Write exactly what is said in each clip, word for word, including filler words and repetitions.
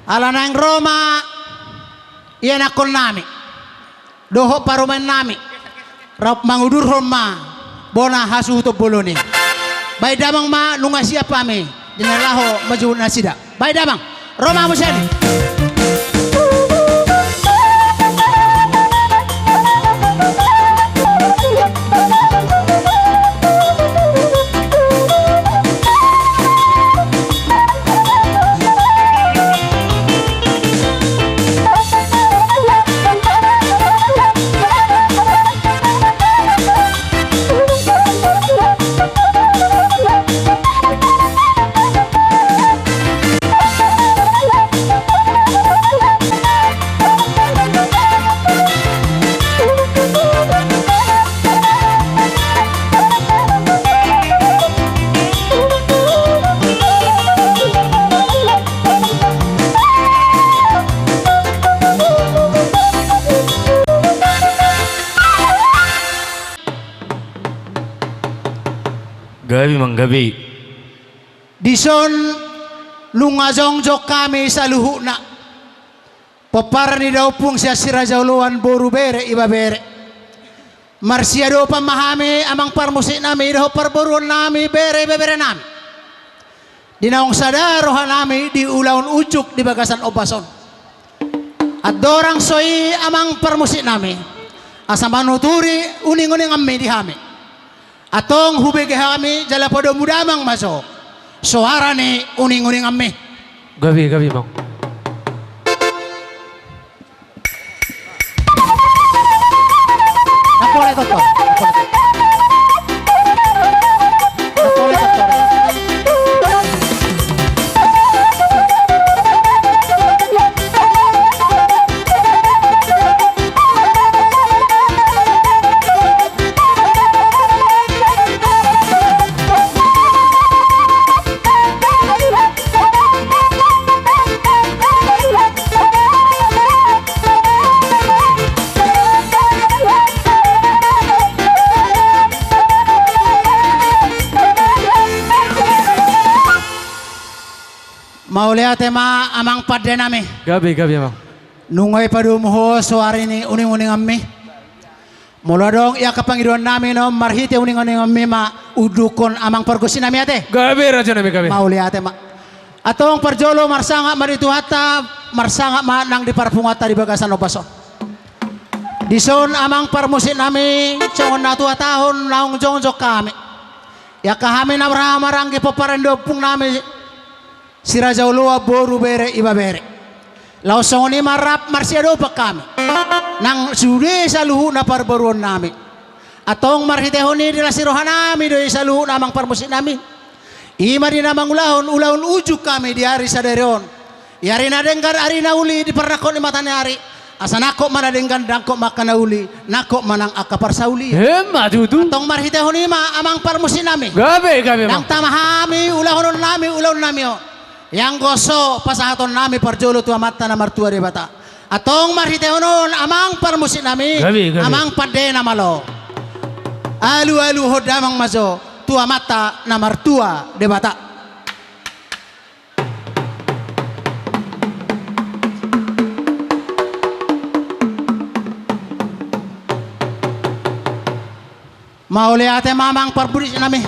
Ala naeng ro ma ianakkonnami dohot parumaennami, rap mangudurhon ma bona hasuhuton bolon i. Baen damang ma, nunga siap hami di na laho manjou nasida. Baen damang, ro ma muse ni. Gabe, Amang, gabe. Dison nunga jongjong hami saluhutna, pomparan ni daompung sian Siraja Oloan, boru, bere, ibebere. Marsiadopan ma hami, amang parmusiknami dohot parboruonnami, bere, ibeberenami, di naung sada rohanami di ulaon unjuk di bagasan ombas on. Andorang so i, amang parmusiknami, asa manuturi uninguninganmi di hami, antong hubege hami jala padomu damang ma jo soara ni uninguninganmi. Gabe, gabe, Amang. Mauliate ma, amang pandenami. Gabe, gabe, Amang. Nunga dipadomu ho soara ni uninguninganmi. Molo adong i angka pangidoannami on, marhite uninguninganmi ma undukhon, amang pargonsinami, ate. Gabe, rajanami, gabe. Mauliate ma. Antong parjolo marsangap ma di Tuhanta, marsangap ma nang di parpunguanta di bagasan ombas on. Dison, amang parmusiknami, songon na tuatahon naung jongjong hami, i angka hami na marhahamaranggi pomparan ni daompungnami Siraja Oloan, boru, bere, ibebere. Laos songon i ma rap marsiadopan hami nang sude saluhutna parboruonnami. Antong marhitehon i, di las ni rohanami do i saluhutna, amang parmusiknami, i ma di na mangulahon ulaon unjuk hami di ari sadari on, i ari na denggan, ari na uli di parnangkok ni mata ni ari. Asa nangkok ma na denggan, nangkok ma angka na uli, nangkok ma nang angka parsaulian. Emma tutu. Antong marhitehon i ma, amang parmusiknami, gabe, gabe, Amang, nang tama hami ulahononnami ulaonnami on. Ianggo so pasahatonnami parjolo tu Amanta na martua Debata. Antong marhitehon on, amang parmusiknami, gabe, gabe, amang pande na malo, alualuhon damang ma jo tu Amanta na martua Debata. Mauliate ma, amang parmusiknami,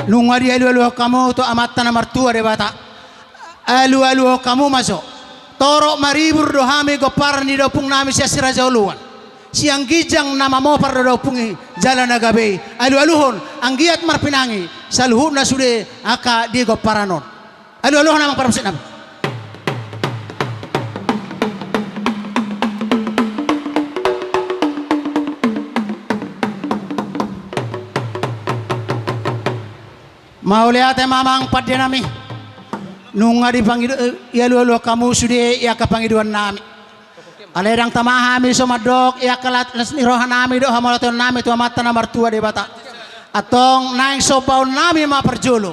nunga dialualuhon hamu tu Amanta na martua Debata. Alualuhon hamu ma jo. Torop maribur do hami gomparan ni daompungnami sian Siraja Oloan. Sian ginjang na mamopar do daompung i jala na gabe i. Alualuhon anggiat marpinangi saluhutna sude angka di gomparan on. Alualuhon, amang parmusiknami. Mauliate ma, amang pandenami, nunga dipangido, eh, dialualuhon hamu sude i angka pangidoannami. Alai ndang tama hami so mandok i angka las ni rohanami dohot hamauliateonnami tu Amanta na martua Debata. Antong naeng sombaonnami ma parjolo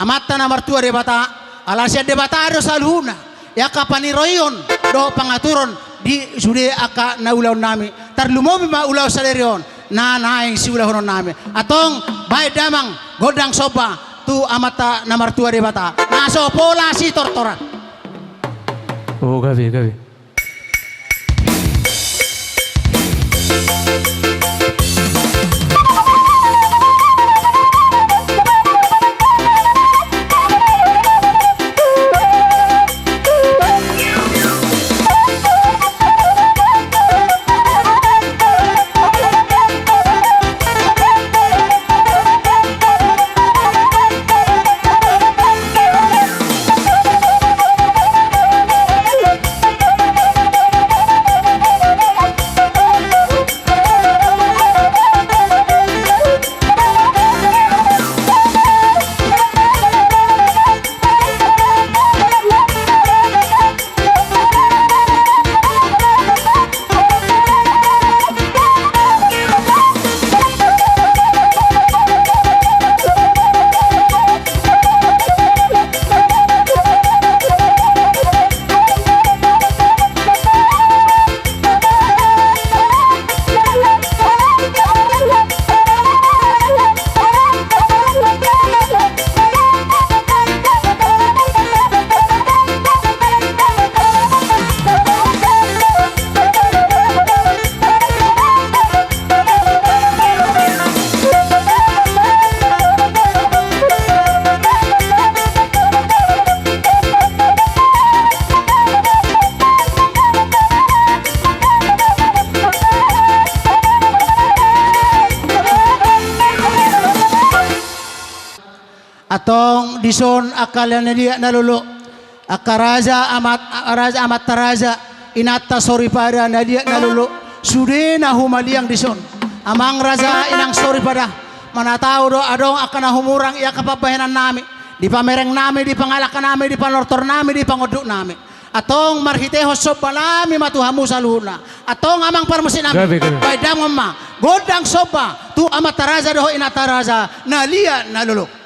Amanta na martua Debata, ala sian Debata do saluhutna i angka paniroion dohot pangaturon di sude angka na ulaonnami. Tarlumobi ma ulaon sadari on na naeng siulahononnami. Antong baen damang gondang somba tu Amanta na martua Debata, na so pola sitortoran. O, gabe, gabe. Antong dison angka na liat na lolo, angka raja amat, raja amanta raja, inanta soripada na liat na lolo, sude na humaliang dison. Amang raja, inang soripada, manatau do adong angka na humurang i angka pambahenan nami, di pamereng nami, di pangalangka nami, di panortor nami, di pangonduk nami. Antong marhitehon somba nami ma tu hamu saluhutna. Antong amang parmusik nami, gabe, gabe, baen damang ma gondang somba tu amanta raja dohot inanta raja na liat na lolo.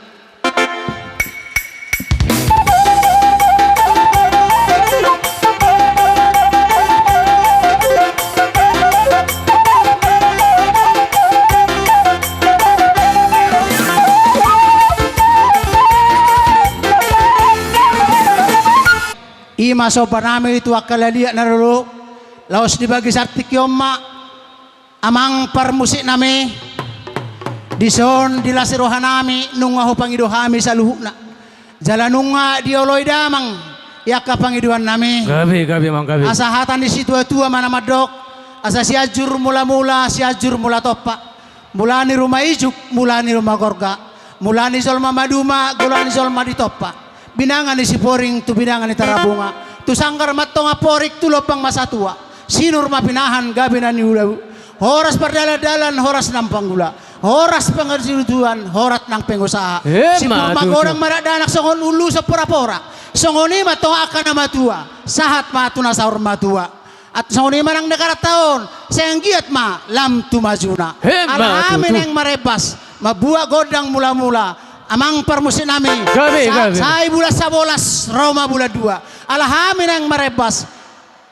I ma somba nami tu angka na liat na lolo, laos di bagasan tingki on ma. Amang parmusik nami, dison di las ni roha nami nunga hupangido hami saluhutna. Jala nunga dioloi damang i angka pangidoan nami. Gabe, gabe, amang, gabe. Asa hata ni situatua ma na mandok, asa Sianjur Mulamula, Sianjur Mulatompa. Mula ni ruma ijuk, mula ni ruma gorga. Mula ni jolma maduma, mula ni jolma ditompa. Binanga ni Siporing tu binanga ni Tarabunga, tu sanggar ma antong amporik, tu lombang ma satua. Sinur ma pinahan, gabe na niula. Horas pardalandalan, horas nang panggula. Horas pangarsituan, horas nang pengusaha. Emma tutu. Sipur magodang ma dakdanak songon ulos porapora. Songon i ma antong angka na matua, sahat ma tu na saur matua. Antong songon i ma nang na garanta on, sai anggiat ma lam tu majuna. Emma tutu. Ala hami naeng marembas, mambuat gondang mulamula. Amang parmusik nami. Gabe, sa-, gabe. Sai bulan sabolas, ro ma bulan dua. Ala hami naeng marembas,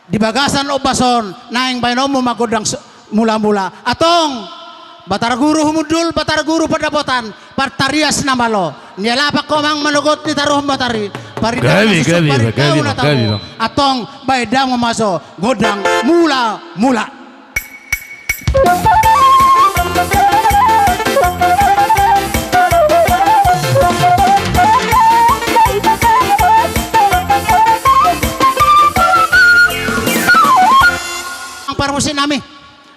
di bagasan ombas on, naeng baenonmu ma gondang s-, mulamula. Antong, Batara Guru Humundul, Batara Guru Pandapotan, partarias na malo. Nialapan ho amang manogot ni taruhon matari. Parindahan na suksuk, gabe, gabe, parindahan na tabo. Gabe, bang. Antong, baen damang ma jo gondang mulamula. Amang parmusik nami.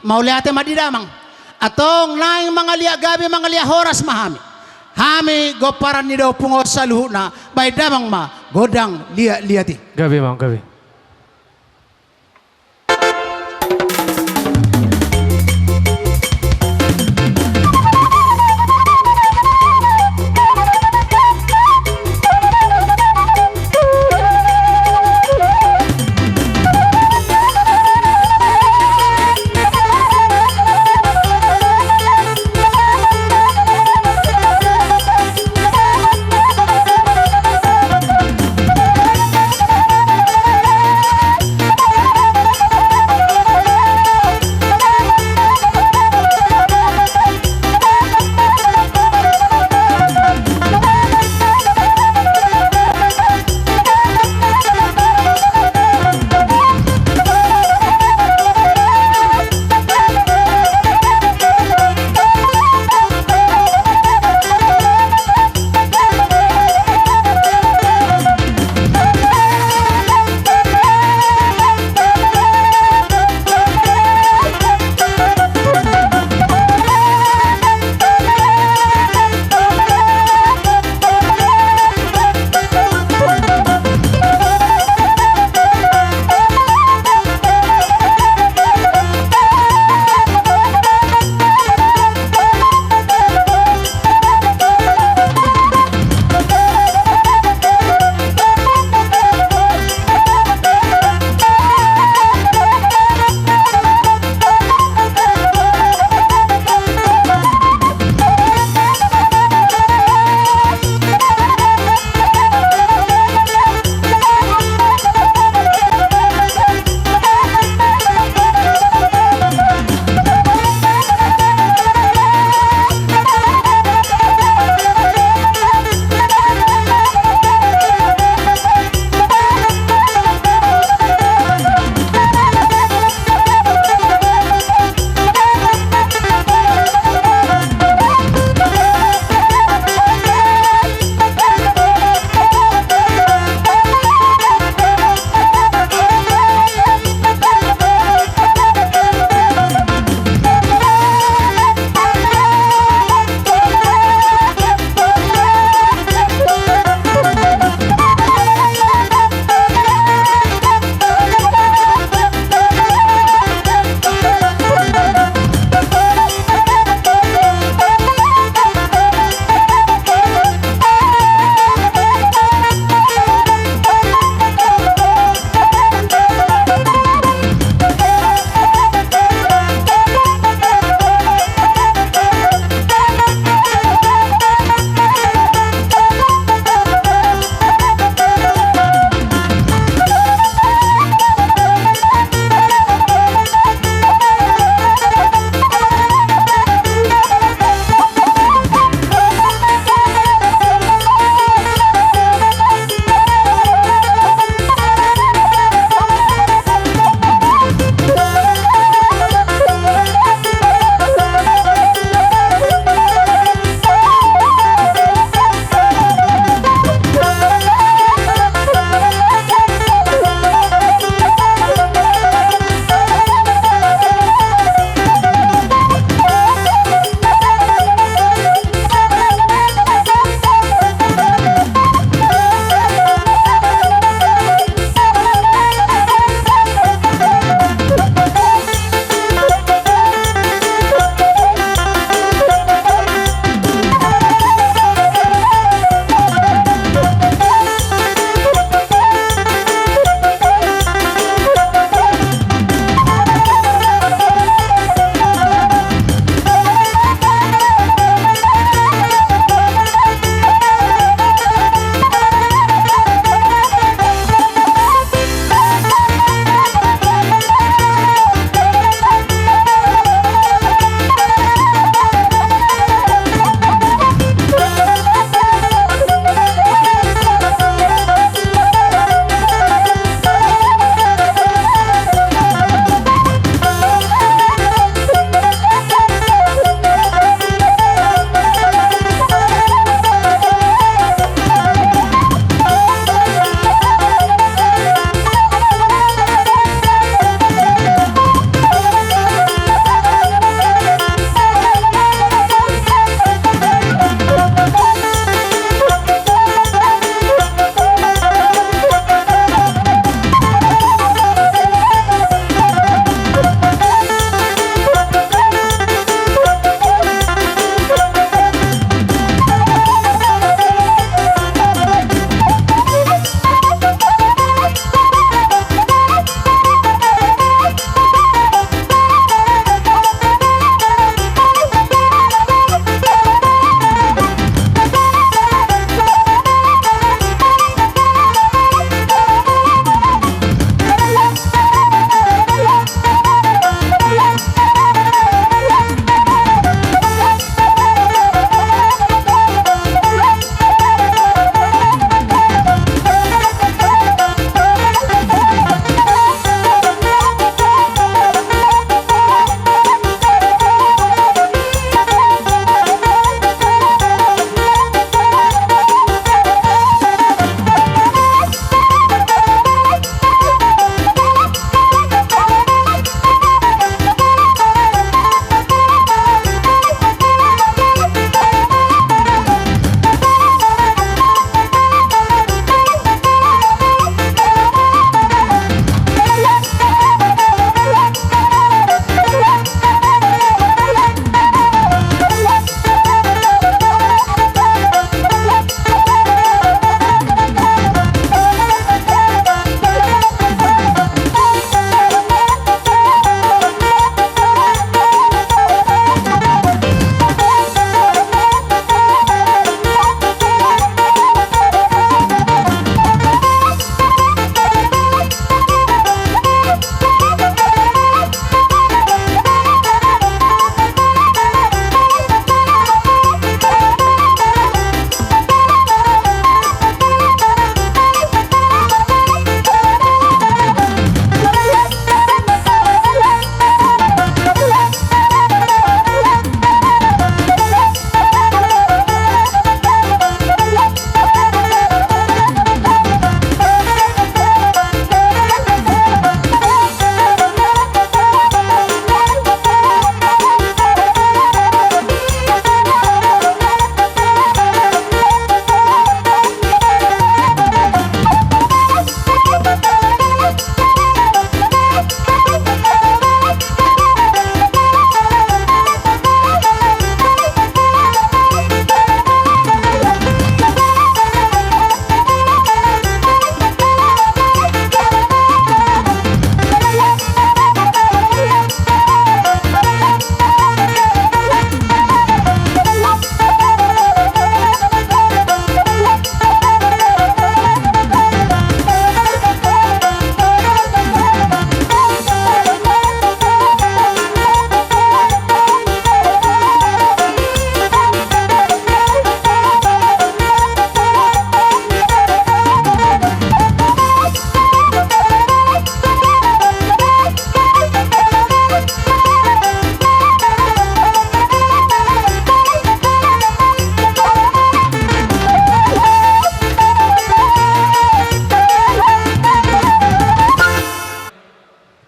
Mauliate ma di damang. Antong naeng mangaliat gabe, mangaliat horas ma hami. Hami gomparan ni da Ompung on saluhutna, baen damang ma gondang liatliat i. Gabe, amang, gabe.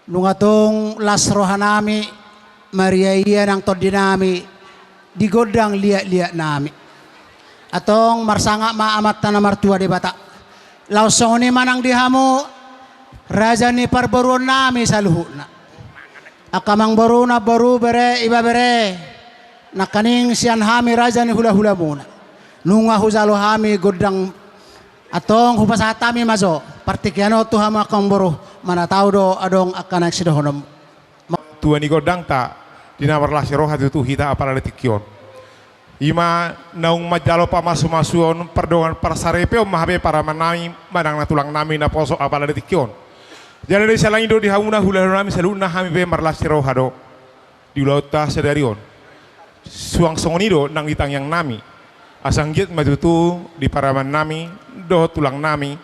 Nunga tong las rohanami, mariaia nang tondinami di gondang liatliatnami. Antong marsangap ma Amanta na martua Debata. Laos songon i ma nang di hamu, raja ni parboruonnami saluhutna. Angka amangboru, namboru, bere, ibebere, nangkaning sian hami raja ni hulahulamuna. Nunga hujalo hami gondang, antong hupasahat hami ma jo partingkian on tu hamu angka amangboru, manatau do adong angka na sidohononmu. Tua ni gondangta, di na marlas ni roha tutu hita apala di tingki on. I ma naung manjalo pamasumasuon, pardongan parsaripeon ma hape paramannami manang na tulangnami naposo apala di tingki on. Jala di siala ni i do di hamuna hulahulanami saluhutna, hami pe marlas ni roha do di ulaonta sadari on. Suang songon i do nang di tangiangnami. Asa anggiat ma tutu di paramannami dohot tulangnami,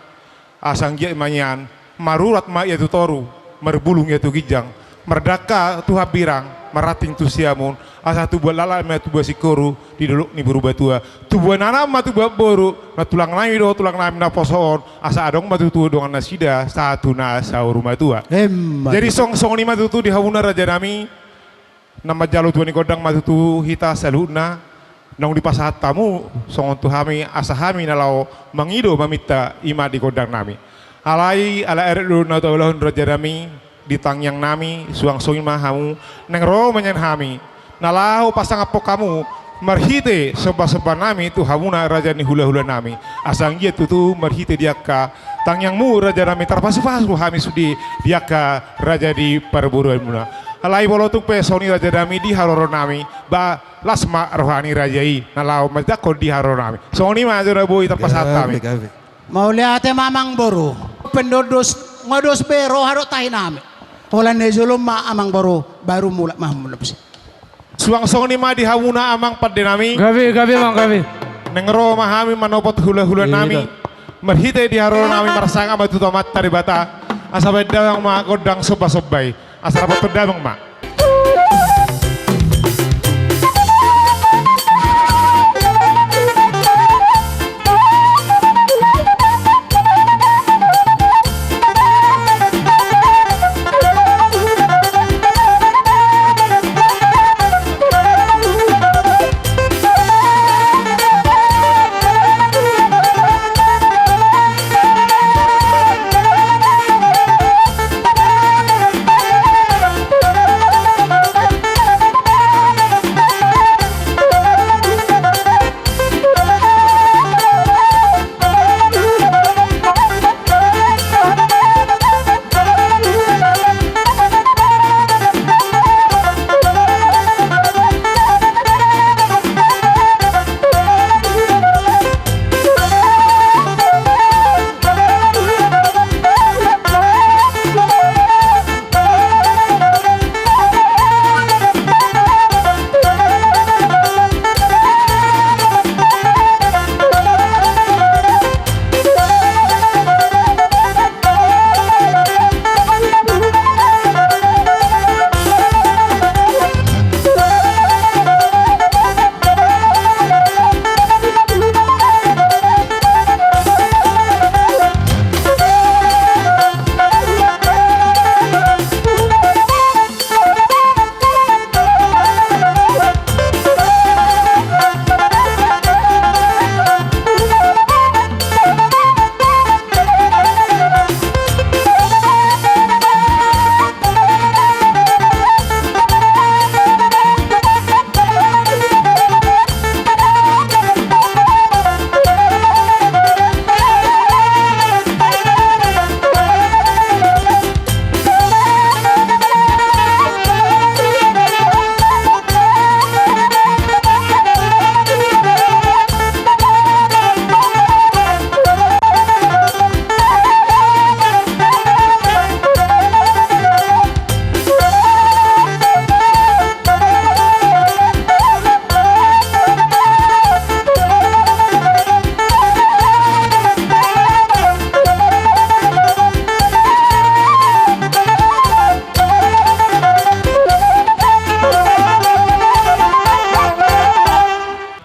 asa anggiat ma nian, marurat ma ia tu toru, marbulung ia tu ginjang, mardangka tu hambirang, marranting tu siamun, asa tubuan laklak ma tubuan singkoru di dolok ni boru matua, tubuan anak ma tubuan boru, na tulangnami dohot tulangnami naposo on, asa adong ma tutu dongan nasida sahat tu na saur matua. Emma. Jadi suang songon i ma tutu di hamuna rajanami, na manjalo tua ni gondang ma tutu hita saluhutna, naung dipasahat hamu songon tu hami, asa hami na laho mangido maminta i ma di gondangnami. Alai ala adat do na taulahon rajanami, di tangiangnami, suang songon i ma hamu, naeng ro ma nian hami na laho pasangaphon hamu marhite sombasombanami tu hamuna raja ni hulahulanami. Asa anggiat tutu marhite di angka tangiangmu rajanami, tarpasupasu hami sude di angka raja ni parboruonmuna. Alai molo tung pe songon i rajanami di haroronami, ba las ma roha ni raja i na laho manjangkon di haroronami. Songon i ma jo na boi tarpasahat hami. Gabe, gabe. Mauliate ma amangboru. Pe dos, nga dos be roha dohot tahinami. Holan na di jolo ma amangboru, baru mulak ma hamu. Suang songon i ma di hamuna amang pandenami. Gabe, gabe, amang, gabe. Naeng ro ma hami manopot hulahulanami. Iya, iya. Marhite di haroronami marsangap ma tu Amanta Debata. Asa bahen damang ma gondang sombasomba i. Asa rapothon damang ma.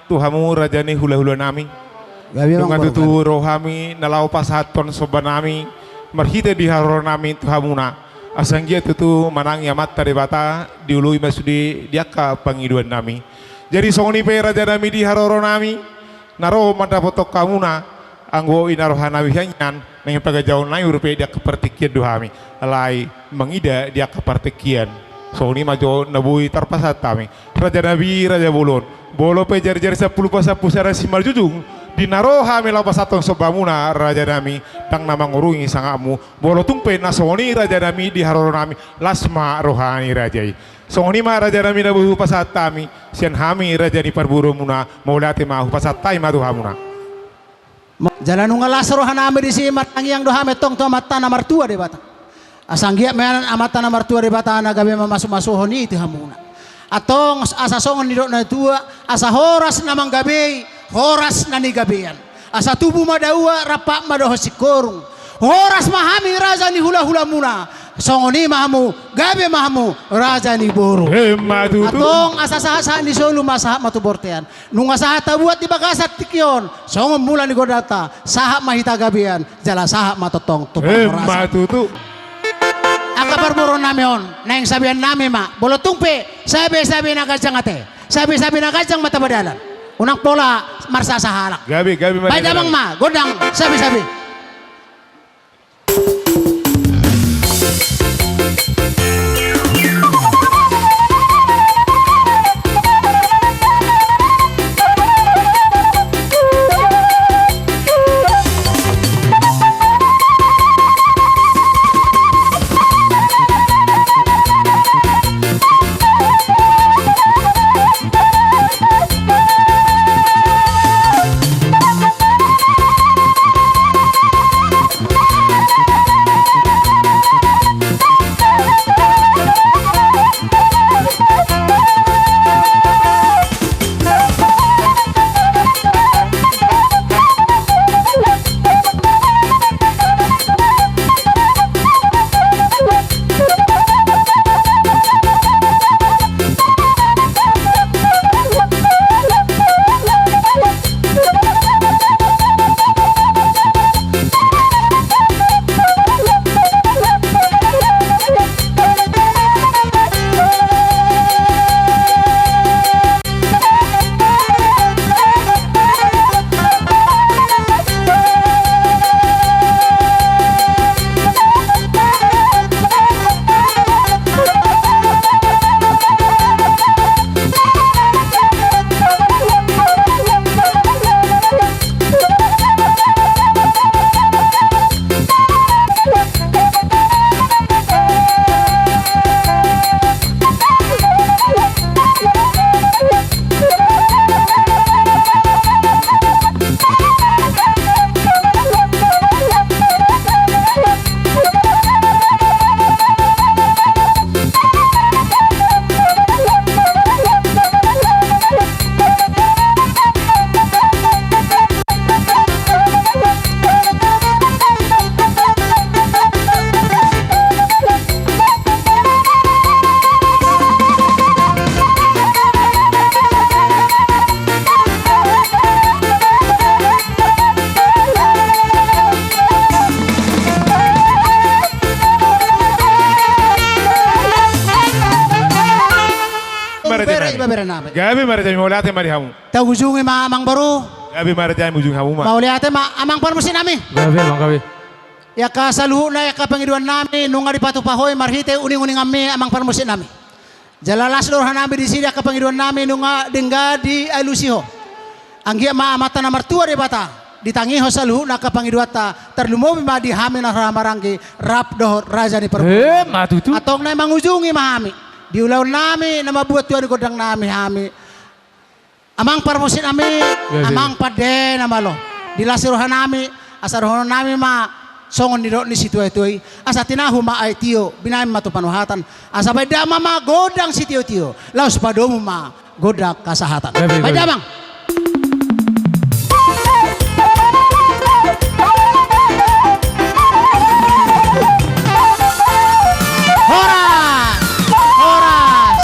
Tu hamu raja ni hulahulanami. Gabe, nunga amang, tutu ro hami na laho pasahathon sombanami marhite di haroronami tu hamuna. Asa anggiat tutu manangi Amanta Debata, dioloi ma sude di angka pangidoannami. Jadi songon i pe rajanami di haroronami, na ro mandapothon hamuna, anggo i na rohanami hian, naeng paganjangonnami dope di angka partingkian do hami, alai mangida di angka partingkian. Songon i ma jo na boi tarpasahat hami. Rajanami, raja bolon. Molo pe jarijari sampulu pasampu sada simarjujung, di na ro hami laho pasahathon sombamuna, rajanami, ndang na mangurungi sangapmu. Molo tung pe na songon i rajanami di haroronami, las ma roha ni raja i. Songon i ma rajanami na boi hupasahat hami, sian hami raja ni parboruonmuna, mauliate ma hupasahat hami ma tu hamuna. Jala nunga las rohanami disi, martangiang do hami antong tu Amanta na martua Debata. Asa anggiat ma Amanta na martua Debata na gabe mamasumasuhon i tu hamuna. Antong asa songon nidok na tua, asa horas na manggabei, horas na nigabean. Asa tubu ma daua, rampak ma dohot singkoru. Horas ma hami raja ni hulahulamuna. Songon i ma hamu, gabe ma hamu raja ni boru. Emma tutu. Antong asa sahatsahat ni solu ma sahat ma tu bortean. Nunga sahat tabuat di bagasan tingki on, songon mula ni gondangta, sahat ma hita gabean, jala sahat ma tongtong tu parhorasan. Emma tutu. Angka parboruonnami on, naeng sabeannami ma, molo tung pe sabesabe na ganjang ate, sabesabe na ganjang ma taba dalan. Unang pola marsasahalak. Gabe, gabe ma. Baen damang ma gondang sabesabe. Bere, bere, nami. Gabe ma raja, mauliate ma di hamu. Taujungi ma amang boru. Gabe ma raja, ujungi hamu ma. Mauliate ma amang parmusiknami. Gabe, amang, gabe. Di angka saluhutna, di angka pangidoannami, nunga dipatupa ho i marhite uninguninganmi amang parmusiknami. Jala las do rohanami disi di angka pangidoannami, nunga denggan dialusi ho. Anggiat ma Amanta na martua Debata ditangihon saluhutna angka pangidoanta, tarlumobi ma di hami na marhahamaranggi rap dohot raja ni parboru. Emma tutu. Antong naeng mangujungi ma hami di ulaonnami na mambuat tua ni gondangnami hami. Amang parmusiknami, gabe, amang pande na malo. Dilasi rohanami, asa dohononnami ma songon nidok ni situatua i, asa tinahu ma aek tio, binahen ma tu panuhatan, asa baen damang ma gondang sitiotio, laos padomu ma gondang hasahatan. Gabe, gabe. Baen damang. Horas! Horas!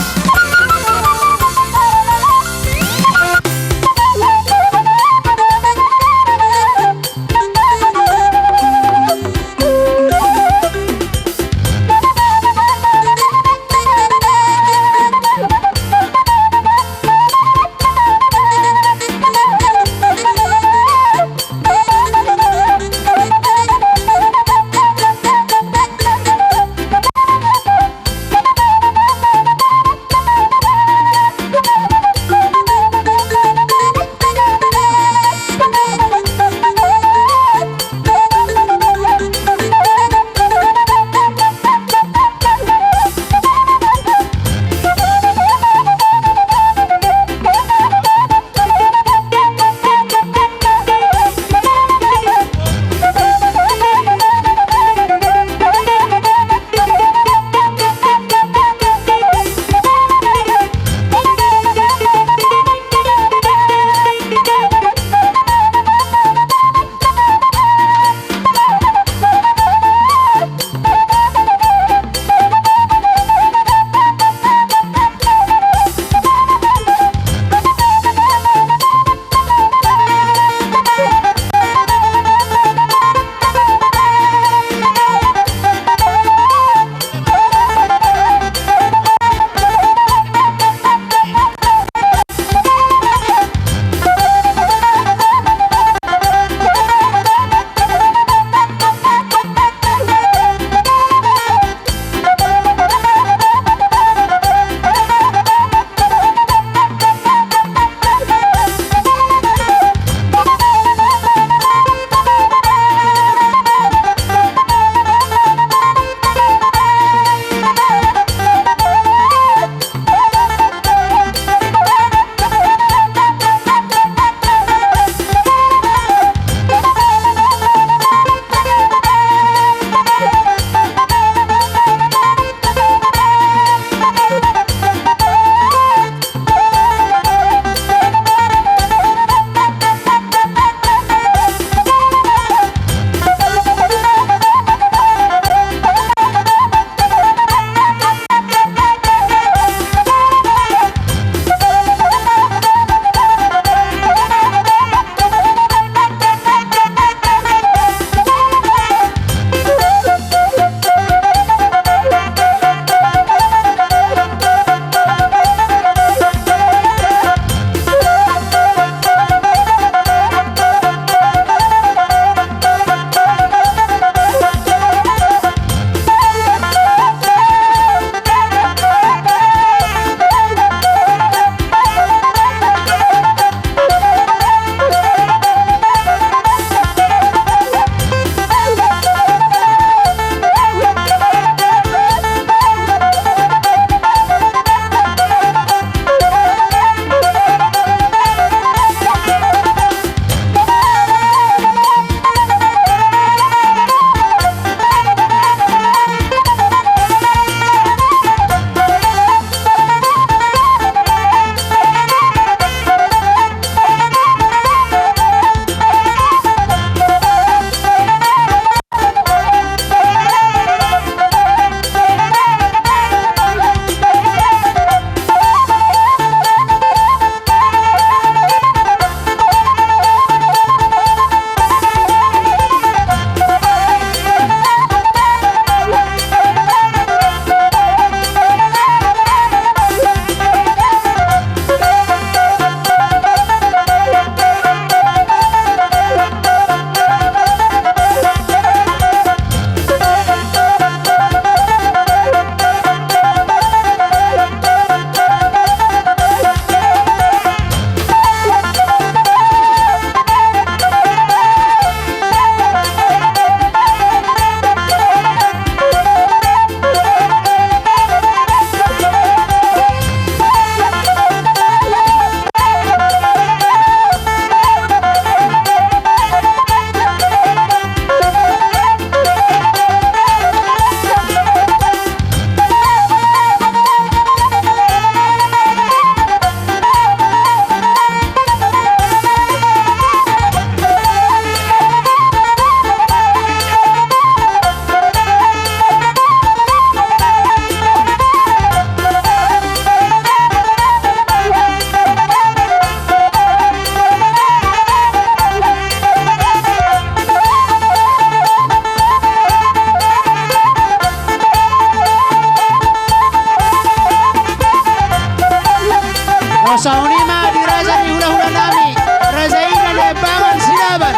Songon i ma di raja ni hulahula nami, raja i na Limbangan Silaban.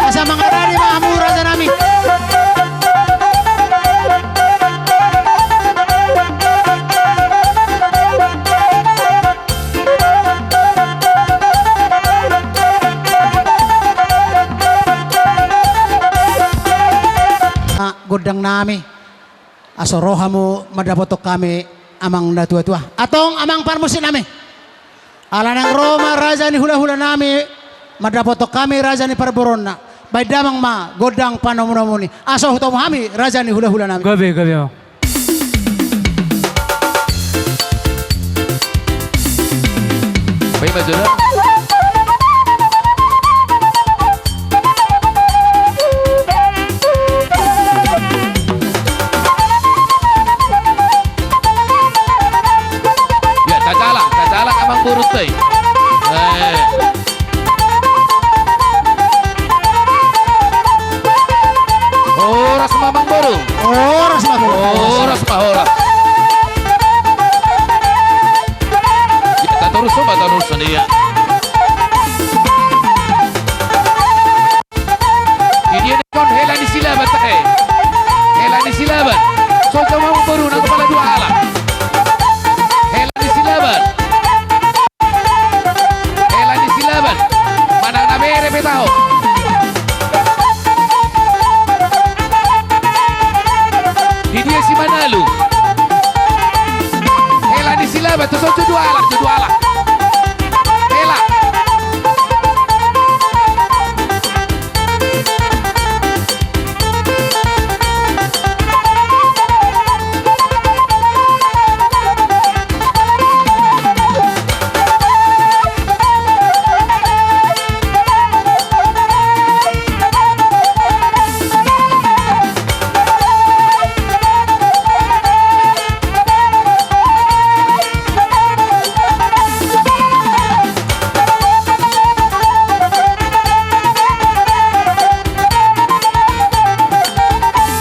Asa mangarade ma hamu raja nami. Ah, gondang nami. Asa ro hamu mandapothon hami amang na tuatua. Antong amang parmusik nami. Ala naeng ro ma raja ni hulahula nami mandapothon hami raja ni parboruonna. Baen damang ma gondang panomunomu i. Asa hutomu hami raja ni hulahula nami. Gabe, gabe, amang. Baik, Mas Jono. Ya, tajalang, tajalang amang boru i. Eh. Horas ma amang boru. Horas ma boru. Horas ma, horas. Ya, tatorus ma, tatorus ma, ya. Di dia nangkon hela ni Silaban, tahe. Hela ni Silaban. Soco ma amang boru, nang kepala dua halak. Hela ni Silaban. Hela ni Silaban. Manang na bere pe taho. Di dia si Manalu. Hela ni Silaban, tu soco dua halak, tu dua halak. Hela.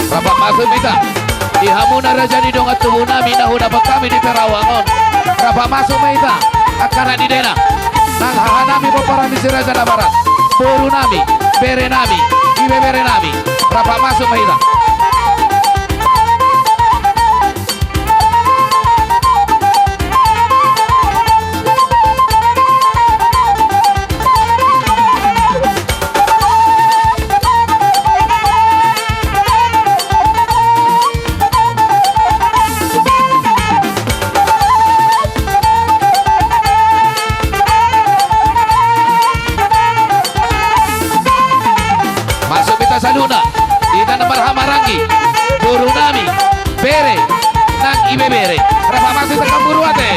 Rap masuk ma hita. Di hamuna raja ni dongan tubu nami na hudapot hami di Perawang on. Rap masuk ma hita. Angka anak ni dainang. Nang haha nami pomparan ni Si Raja Nabarat. Boru nami, bere nami, ibebere nami. Rap masuk ma hita. Masuk hita saluhutna, hita na marhahamaranggi, boru nami, bere, nang ibebere, rap masuk hita, Kamburu ate.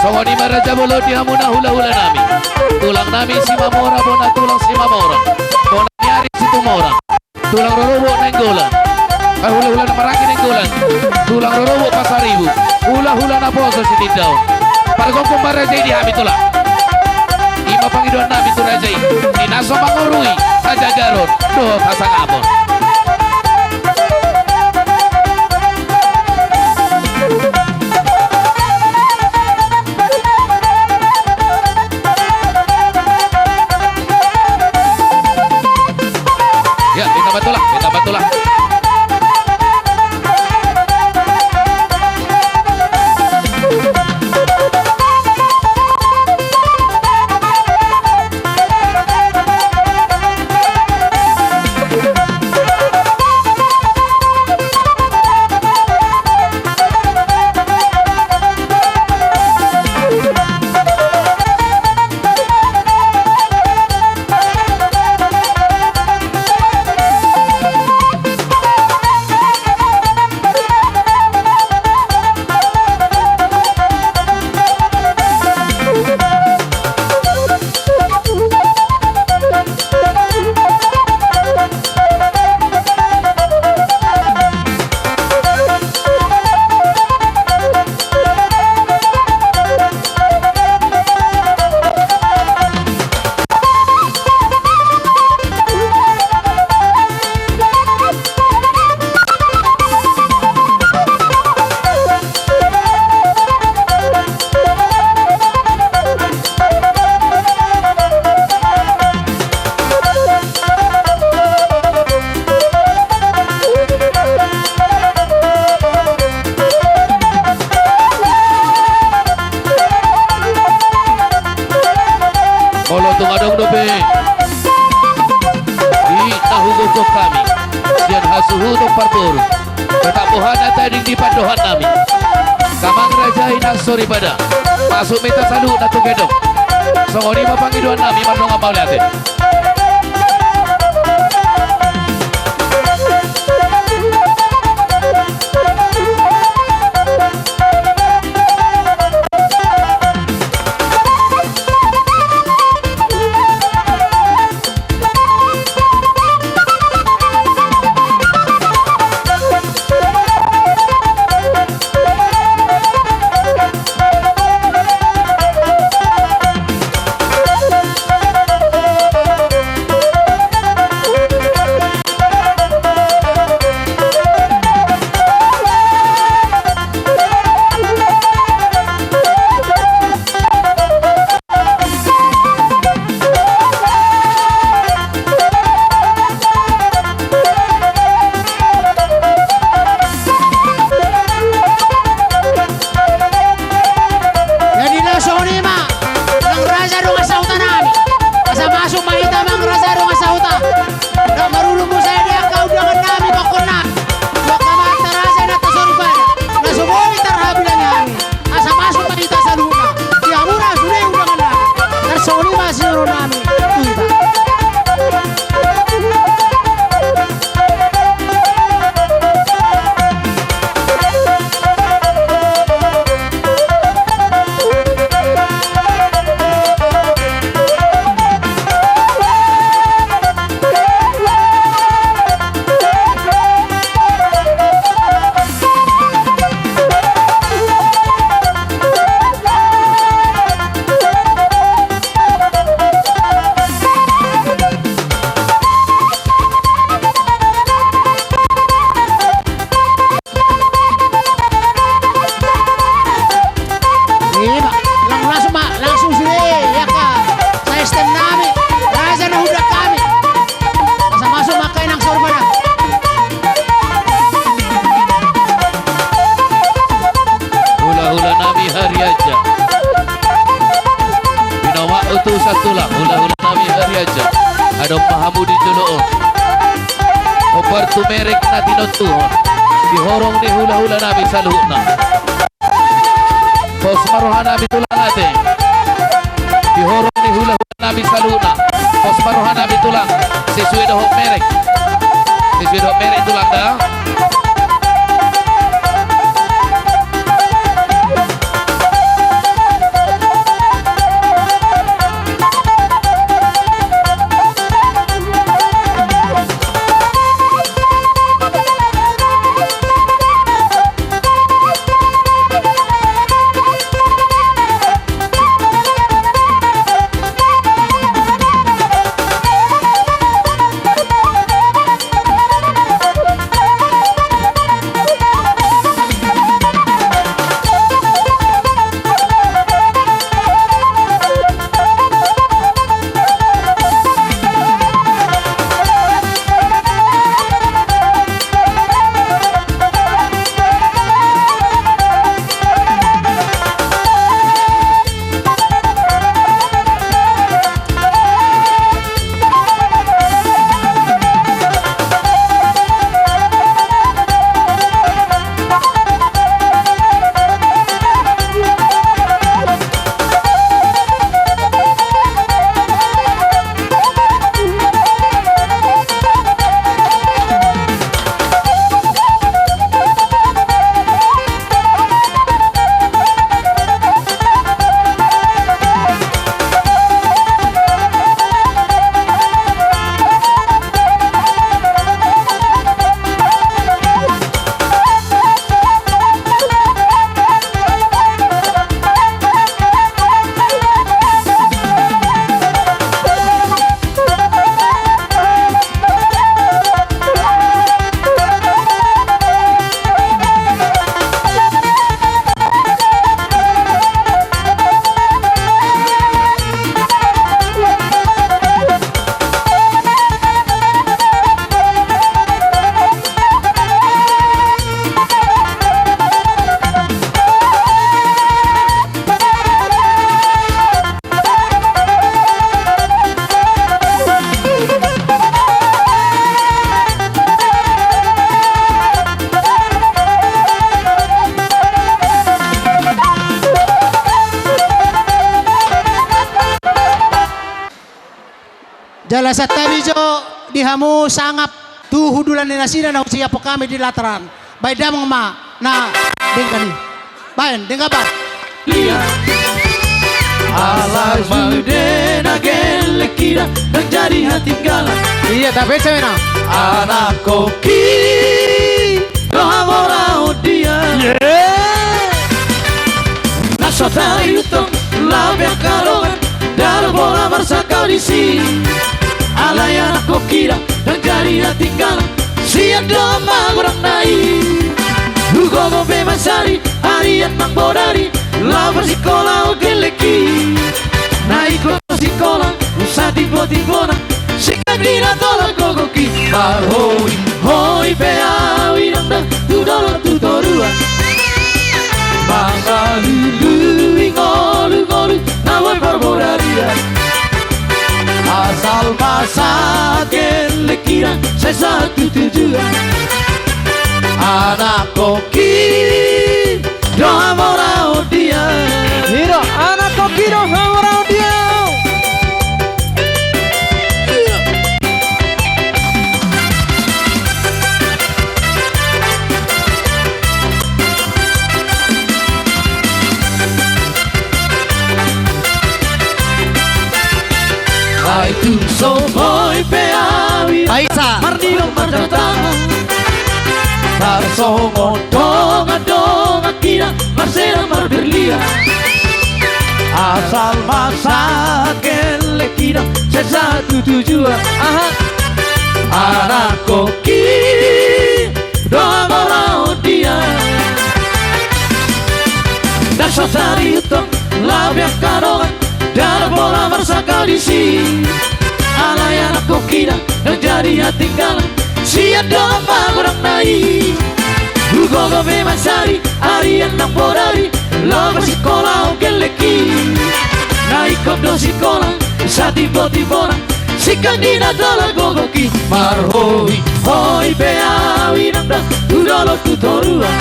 Songon i ma raja bolon di hamuna hulahula nami. Tulang nami Simamora, bona tulang Simamora. Bona ni ari Situmorang. Tulang rorobot Nainggolan. Eh, hulahula na maranggi Nainggolan. Tulang rorobot Pasaribu. Hulahula naposo Sitindaon. Pargongkon ma raja i di hami tulang. I ma pangidoan nami tu raja i. Di na so mangorui hajagaron dohot hasangapon. Ya, hita ma tulang, hita ma tulang. Be. Di na hugokhon hami sian hasuhuton parboru, tetap boha na tading di pandohan nami. Amang raja, inang soripada, masuk ma hita saluhutna tu gedong. Songon i ma pangidoan nami, mandongan mauliate. Jadi na songon i ma, amang raja dongan sahuta nami. Asa masuk ma hita, amang raja dongan sahuta. Ndang marudun muse di angka undangan nami, bangkon nami. Buat amanta raja, inanta soripada, na so boi tarhabilangi hami. Asa masuk ma hita saluhutna. Di hamuna sude undangan nami. Tarsongon i ma sidohonon nami tu hita. Ima, lang-, langsung ma, langsung sude, ya ka, saesten nami, raja na hundang hami. Asa masuk ma angka inang soripada. Hulahula nami Harianja. Binomat utusan tulang, hulahula nami Harianja. Adong ma hamu di jolo on. Hombar tu merek na tinontuhon. Di horong ni hulahula nami saluhutna. Pos ma roha nami tulang ate. Di horong ni hulahula nami saluhutna. Pos ma roha nami tulang. Sesuai dohot merek. Sesuai dohot merek tulang da. Jala santabi jo di hamu sangap tu hundulan ni nasida na husiaphon hami di latar an. Baen damang ma na denggan i. Baen, denggan baen. Ia. Ala sude na gellengkida, ndang jadi hatinggalan. Ia, tapi sebenarna. Anak koki do hamoraon dia. Ye. Na so tariutong lape angka dongan, ndada pola marsangkap disi. Alai anak koki da, ndang jadi hatinggalan. Sian dongan magodang na i. Hugogo pe mansari, arian nang bodari, laho parsikola on gellengki. Na ingkon sikola, satimbotimbona, singkat di na tolap gogoki. Marhoi, hoi pe au inang da, tu dolok tu toruan. Mangalului ngolungolu, na boi parbodarian. Asal ma sahat gellengkida, sai sahat tu tujuan. Anak koki do hamoraon dia. I do, anak koki do hamoraon dia. Ai tung so boi pe au i. Aisa. Marnidok marjabat tangan. Tarsongon dongan-dongan kina, marsedang marberlian. Asal ma sahat gellengkida, sai sahat tu tujuan. Aha. Anak koki do hamoraon dia. Na so tariutong lape angka dongan, ndada pola marsangkap disi. Alai anak koki da, ndang jadi hatinggalan. Sian dongan magodang na i. Hugogo pe mansari, arian nang bodari, laho parsikola on gellengki. Na ingkon do sikola, satimbotimbona, singkat di na tolap gogoki. Marhoi, hoi pe au inang da, tu dolok tu toruan.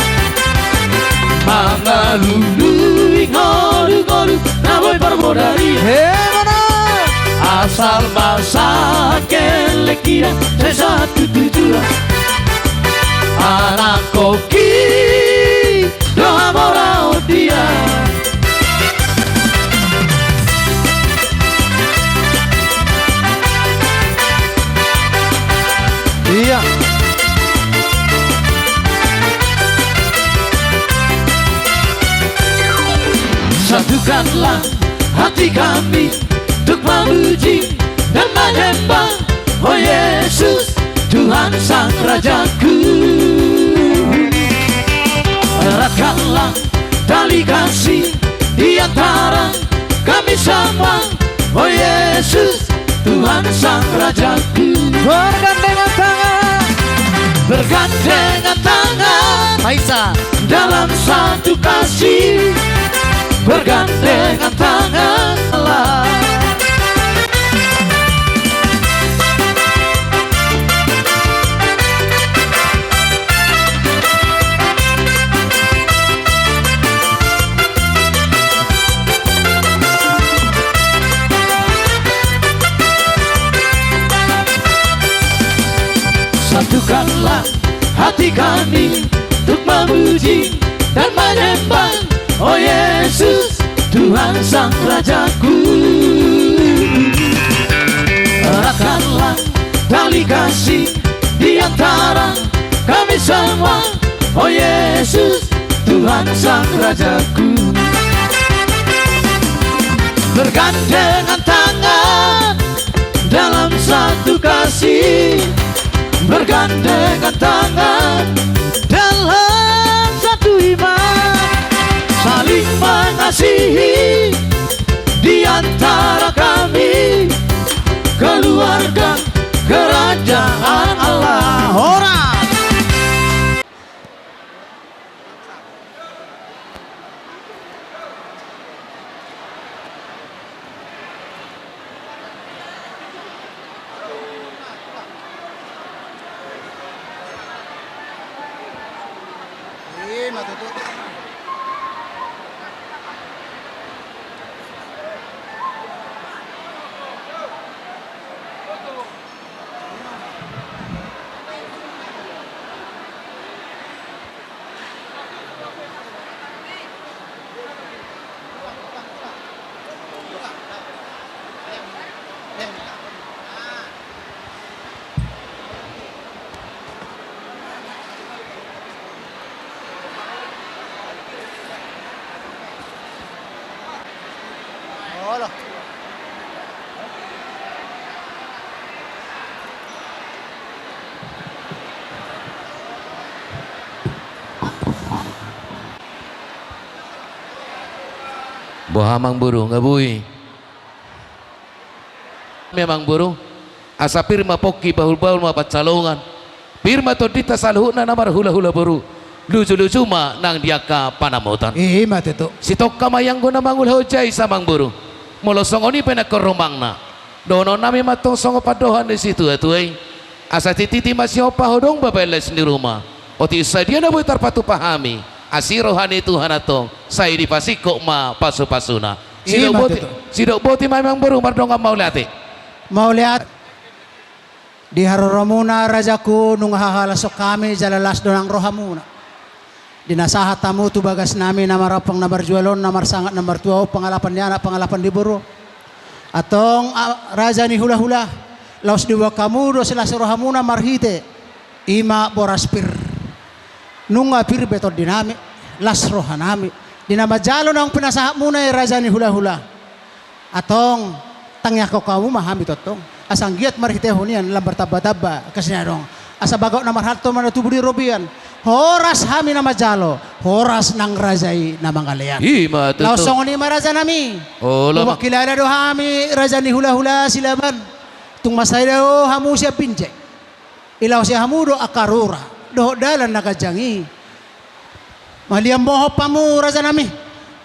Mangalului ngolungolu, na boi parbodarian. Emana. Asal ma sahat gellengkida, sai sahat tu tujuan. Anak koki do hamoraon dia. Ia. Satukanlah hati kami untuk memuji dan menyembah, oh Yesus, Tuhan Sang Rajaku. Eratkanlah tali kasih di antara kami semua, oh Yesus, Tuhan Sang Rajaku. Bergandengan tangan. Bergandengan tangan. Aisa. Dalam satu kasih. Bergandengan tanganlah. Satukanlah hati kami untuk memuji dan menyembah, oh Yesus, Tuhan Sang Rajaku. Eratkanlah tali kasih di antara kami semua, oh Yesus, Tuhan Sang Rajaku. Bergandengan tangan dalam satu kasih, bergandengan tangan dalam satu iman, saling mengasihi di antara kami, keluarga kerajaan Allah. Horas. Boha, Amangboru, nga boi? Memang, Boru. Asa pir ma pongki, bahulbahul ma pansalongan. Pir ma tondinta saluhutna na marhulahula, Boru. Lujuluju ma nang di angka panamotan. I ma tutu. Sitongka ma ianggo na mangulahon jais, Amangboru. Molo songon i pe nangkin rumangna, dohononnami ma antong songon pandohan ni situatua i. Asa tititi ma sihompa ho dohot bahen las ni ruma. Otik sadia na boi tarpatupa hami, asi roha ni Tuhan antong, sai dipasingkop ma pasupasuna. Sidok boti, sidok boti ma, Amangboru, mardongan mauliate. Mauliate. Di haroramuna, rajaku, nunga hahalashon hami jala las do nang rohamuna. Di na sahat hamu tu bagasnami na marampang na marjual on, na marsangap na martua on, pangalapan ni anak, pangalapan ni boru. Antong, a, raja ni hulahula, laos diboan hamu do silas rohamuna marhite i ma boras pir. Nunga pir be tondinami, las rohanami di na manjalo naung pinasahatmuna i, raja ni hulahula. Antong, tangiangkon hamu ma hami tongtong, asa anggiat marhitehon i lam martambatamba angka sian na adong. Asa bagot na marhalto ma na tubu di robean. Horas hami na manjalo, horas nang raja i na mangalean. I ma tutu. Laos songon i ma, rajanami. Olo ma. Hupaboa hilala do hami, raja ni hulahula Silaban. Tung mansai dao hamu sian binjai, ilaosi hamu do angka rura dohot dalan na ganjang i. Mauliate ma hamu, rajanami.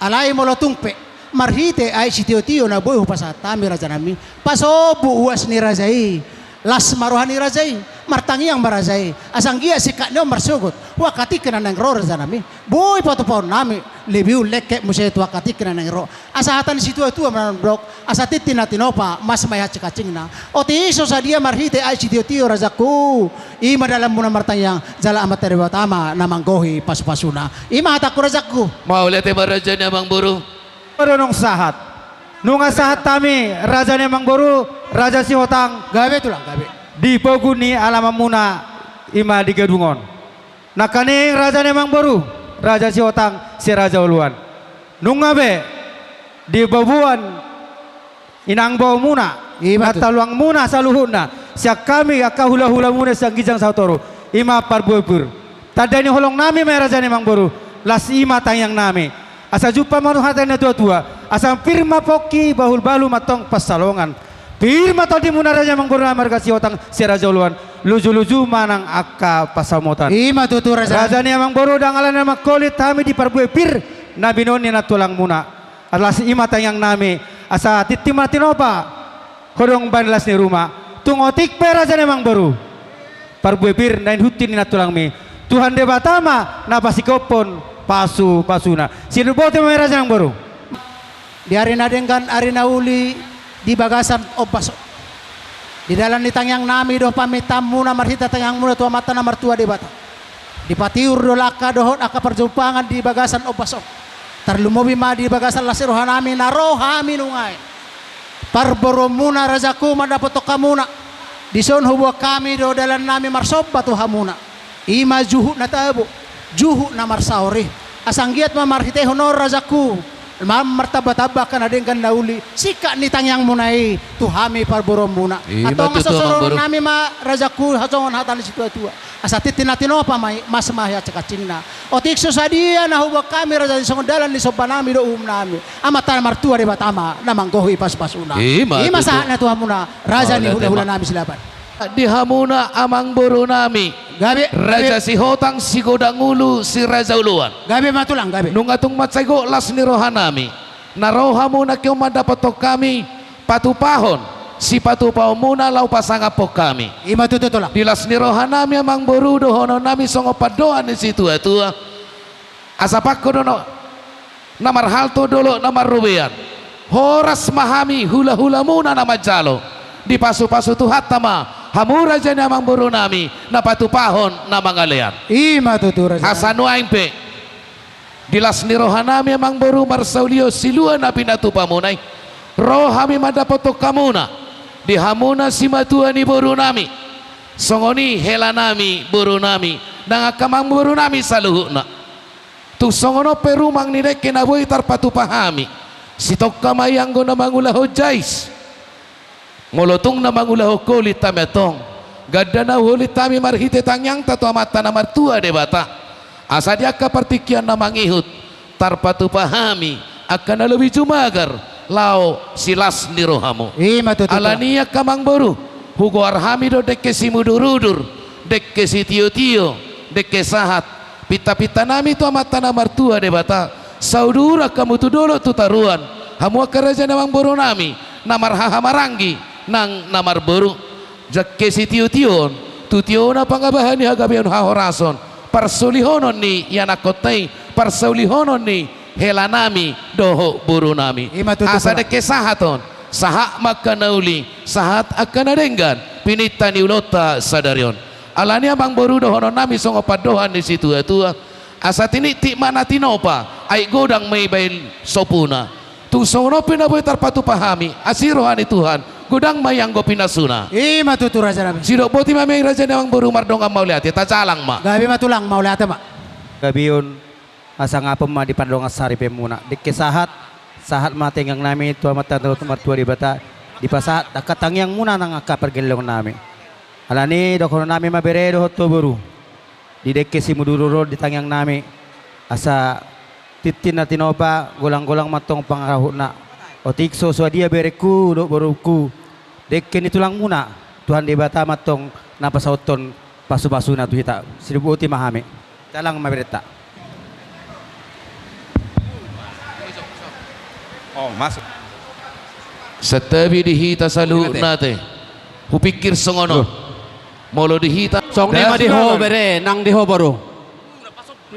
Alai molo tung pe marhite aek sitiotio na boi hupasahat hami, rajanami, pasombu uas ni raja i, las ma roha ni raja i, martangiang ma raja i, asa anggiat singkat ni on marsogot tu angka tingki na naeng ro, rajanami. Boi patupaonnami, lebih ulengkep muse tu angka tingki na naeng ro. Asa hata ni situatua mandok, asa tintin na tinopa, mas ma i hansinghasingna. Otik so sadia marhite aek sitiotio, rajaku, i ma dalanmuna martangiang, jala Amanta Debata ma na manggohi pasupasuna. I ma hatangku, rajaku. Mauliate ma, raja ni amangboru. Adong sahat. Nunga sahat hami, raja ni amangboru, raja Sihotang. Gabe, tulang, gabe. Di pogu ni alamanmuna, i ma di Gadung on. Nangkaning, raja ni amangboru, raja Sihotang, si raja oloan, nunga be di boanon inang baomuna, i ma tutu, na taluangmuna saluhutna, sian hami angka hulahulamuna sian ginjang sahat tu toru, i ma parbue pir. Tanda ni holongnami ma i, raja ni amangboru, laos i ma tangiangnami. Asa jumpang ma tu hata ni natuatua, asa pir ma pongki, bahulbahul ma antong pansalongan. Pir ma tondimuna, raja ni amangboru, na marga Sihotang, si raja oloan, lujuluju ma nang angka pansamotan. I ma tutu, raja. Raja ni amangboru, ndang alani na mangkolit hami di parbue pir na binoan ni na tulangmuna. Laos i ma tangiangnami, asa tintin ma tinopa, ho do bahen las ni ruma. Tung otik pe, raja ni amangboru, parbue pir na inhunti ni na tulangmi, Tuhan Debata ma na pasingkophon pasupasuna. Sidok boti ma i, raja ni amangboru. Di ari na denggan, ari na uli, di bagasan ombas on, di dalan ni tangiangnami dohot pamintaanmuna marhite tangiangmuna tu Amanta na martua Debata, dipatiur do langka dohot angka parjumpangan di bagasan ombas on. Tarlumobi ma di bagasan las ni rohanami na ro hami nunga i, parboruonmuna, rajaku, mandapothon hamuna. Dison huboan hami do dalannami marsomba tu hamuna. I ma juhut na tabo, juhut na marsaor i. Asa anggiat ma marhitehon on, rajaku, ma martambatamba angka na denggan na uli, singkat ni tangiangmuna i tu hami parboruonmuna. I ma tutu, amangboru. Antong asa sororonnami ma, rajaku, songon hata ni situatua, asa tintin na tinopa ma i, mas ma i hansinghasingna. Otik so sadia na huboan hami, raja, songon dalan ni sombanami dohot uhumnami, Amanta na martua Debata ma na manggohi pasupasuna. I ma tutu. I ma sahatna tu hamuna, raja ni hulahulanami Silaban. Di hamuna amangborunami, gabe, raja, gabe. Sihotang, Sigodang Ulu, si raja oloan. Gabe ma, tulang, gabe. Nunga tung mansai gok las ni rohanami na ro hamu nangkin mandapothon hami, patupahon sipatupaonmuna laho pasangaphon hami. I ma tutu, tulang. Di las ni rohanami, amangboru, dohononnami songon pandohan ni situatua, asa pangko do na, na marhalto dohot na marrobean. Horas ma hami hulahulamuna na manjalo. Dipasupasu Tuhanta ma hamu, raja ni amangborunami, na patupahon na mangalean. I ma tutu, raja. Asa nuaeng pe, di las ni rohanami, amangboru, marsaulihon silua na pinatupamuna i, ro hami mandapothon hamuna, di hamuna simatua ni borunami, songon i helanami, borunami, nang angka amangborunami saluhutna. Tung songon on pe rumang ni dengke na boi tarpatupa hami, Sitongka ma i anggo na mangulahon jais. Molo tung na mangulahon holit hami antong, ganda na huholit hami marhite tangiangta tu Amanta na martua Debata, asa di angka partingkian na mangihut tarpatupa hami angka na lobi jumagar laho silas ni rohamu. I ma tutu. Alani i angka amangboru, hugoar hami do dengke simudurudur, dengke sitiotio, dengke sahat, pintapintanami tu Amanta na martua Debata, sai uduran hamu tu dolok tu toruan, hamu angka raja ni amangborunami na marhahamaranggi nang na marboru. Dengke sitiotio on, tu tio na pangabahan ni hagabeon hahorason, parsaulihonon ni ianakkonta i, parsaulihonon ni helanami dohot borunami. I ma tutu. Asa dengke sahat on, sahat ma angka na uli, sahat angka na denggan pininta ni ulaonta sadari on. Alani i amangboru, dohononnami songon pandohan ni situatua: Asa tinitip ma na tinopa, ai godang ma i bahen sopuna. Tung songon on pe na boi tarpatupa hami, asi roha ni Tuhan, godang ma i anggo pinasuna. I ma tutu, rajanami. Sidok boti ma i, raja ni amangboru, mardongan mauliate, tajalang ma. Gabe ma tulang, mauliate ma. Gabeon, hasangapon ma di pardongansaripeonmuna. Dengke sahat, sahat ma tangiangnami tu Amanta na martua Debata, dipasahat angka tangiangmuna nang angka pargellengionnami. Alani i dohononnami ma, bere dohot ho boru, di dengke simudurudur on di tangiangnami, asa tintin na tinopa, golanggolang ma antong pangarahutna. Otik so sadia berengku dohot borungku, dengke ni tulangmuna, Tuhan Debata ma antong na pasahathon pasupasuna tu hita. Sidok boti ma hami. Jalang ma berenta. Oh, masuk. Santabi di hita saluhutna ate. Hupikir songon on. Loh. Molo di hita. Songon i ma di ho bere, nang di ho boru.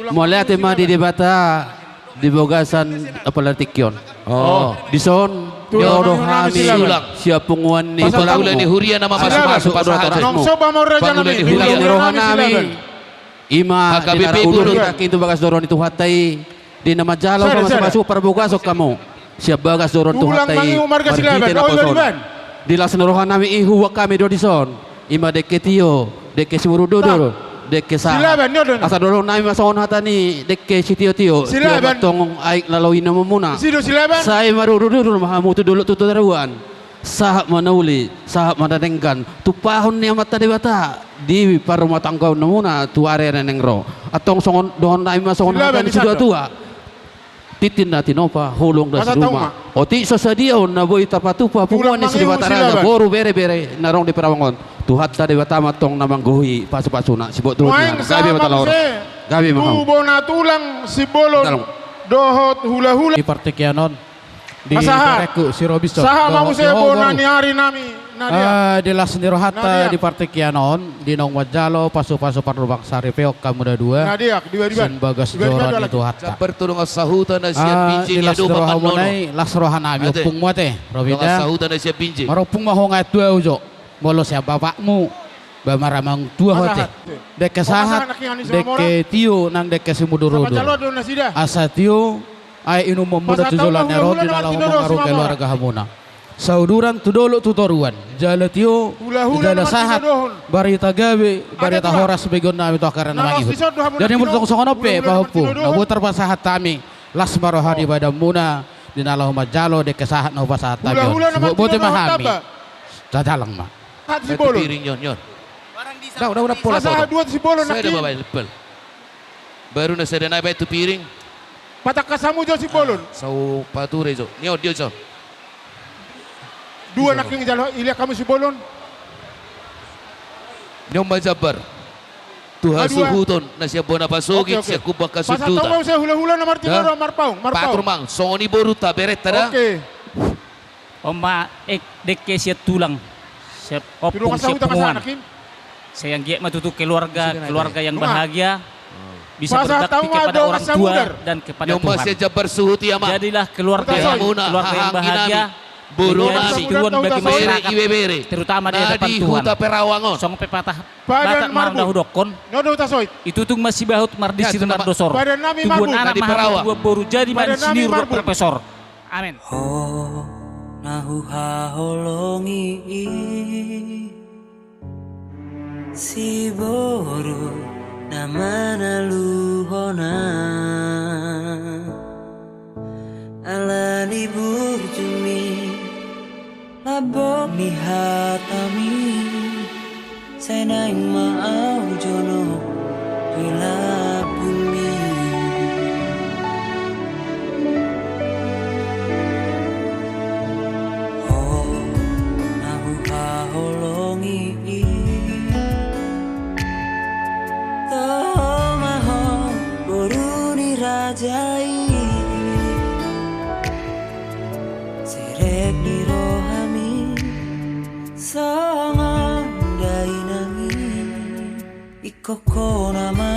Mauliate ma di Debata di bagasan apala tingki on. Oh. Dison, ro do hami sian punguan ni tulangmu. Pangula ni huria na mamasumasu, pasupasu ni rohanami. I ma di na ra udur hita nangkin tu bagas joro ni Tuhanta i, di na manjalo pamasumasu, parbagason hamu sian bagas joro ni Tuhanta i marhite naposo on. Di las ni rohanami i huboan hami do dison, i ma dengke tio, dengke simudurudur, dengke sahat. Asa dohononnami ma songon hata ni dengke sitiotio: Tio ma antong aek na laho inumonmuna, sai marudurudur ma hamu tu dolok tu toruan. Sahat ma na uli, sahat ma na denggan, tumpahon ni Amanta Debata di parumatanggaonmuna tu ari na naeng ro. Antong songon, dohononnami ma songon hata ni situatua: Tintin na tinopa, holong na siduma. Otik so sadia on na boi tarpatupa punguan ni si Debata Raja, boru, bere, bere na adong di Peramang on. Tuhanta Debata ma antong na manggohi pasupasuna. Siboan tu hita. Gabe ma tulang. Gabe ma hamu. Tu bona tulang Simbolon dohot hulahula. Di partingkian on. Di pasahat. Berengku si Robinson. Sahat ma muse bona ni ari nami. Na dia. Ah, di las ni rohanta di partingkian on, di naung manjalo pasupasu pardomuan saripeon hamu na dua. Na dia, di bariban. Sian bagas joro ni Tuhanta. Jambar tu dongan sahuta na sian Binjai. Ah, di las ni rohamuna i, las rohanami, ompungmu ate, Robinda. Dongan sahuta na sian Binjai. Marompung ma ho nga tu au jo. Molo sian bapakmu, ba maramang tua ho ate. Dengke sahat, dengke tio nang dengke simudurudur. Asa tio aek inumonmuna tu joloan ni ari on, di na laho mangarungi keluarga hamuna. Sauduran tu dolok tu toruan, jala tio, jala sahat, barita gabe, barita horas begeonnami tu angka ari na mangihut. Jadi molo tung songon on pe, pahompu, na boi tarpasahat hami, las ma roha ni badanmuna, di na laho manjalo dengke sahat na hupasahat hami on. Siboan, botima hami. Tajalang ma. Sahat tu Simbolon. Piring, nyon, nyon. Dao, dao, dao, pola, pola. Sahat dua tu Simbolon, nangkin. Sada babae lepel. Baru na sada nai bae tu piring. Patangkas hamu jo Simbolon. Ah, sau pature jo. Nyon, dia jo. Dua nangkin jalo, iliak hamu Simbolon. Nyon ma jambar. Tu hasuhuton na sian bona pasogit, sian kumbang hasundutan. Pasahat hamu ma muse hulahula na martinodohon, marpaung, marpaung. Patur ma, songon i borunta, berenta da. Oke. On ma, eh, dengke sian tulang, sian ompung, sian punguan. Sai anggiat ma tutu keluarga, keluarga yang bahagia, bisa berbakti kepada orang tua dan kepada Tuhan. Jadilah keluarga yang, keluarga yang bahagia, menjadi tiruan bagi masyarakat, terutama di hadapan Tuhan. Songon pepatah Batak ma na hudokkon, itutung ma sibahut mardisi tu mardosor, tubuan anak ma hamu, tubuan boru, jadi ma disi niru dohot profesor. Amen. Ho na huhaholongi i, siboru na manaluhon. Ala ni burjumi, lambok ni hatami, sai naeng ma ahu jonok di lambungmi. Ho na huhaholongi i, toho ma ho boru ni raja i. Serep ni rohami songon dainang i. Ingkon ho nama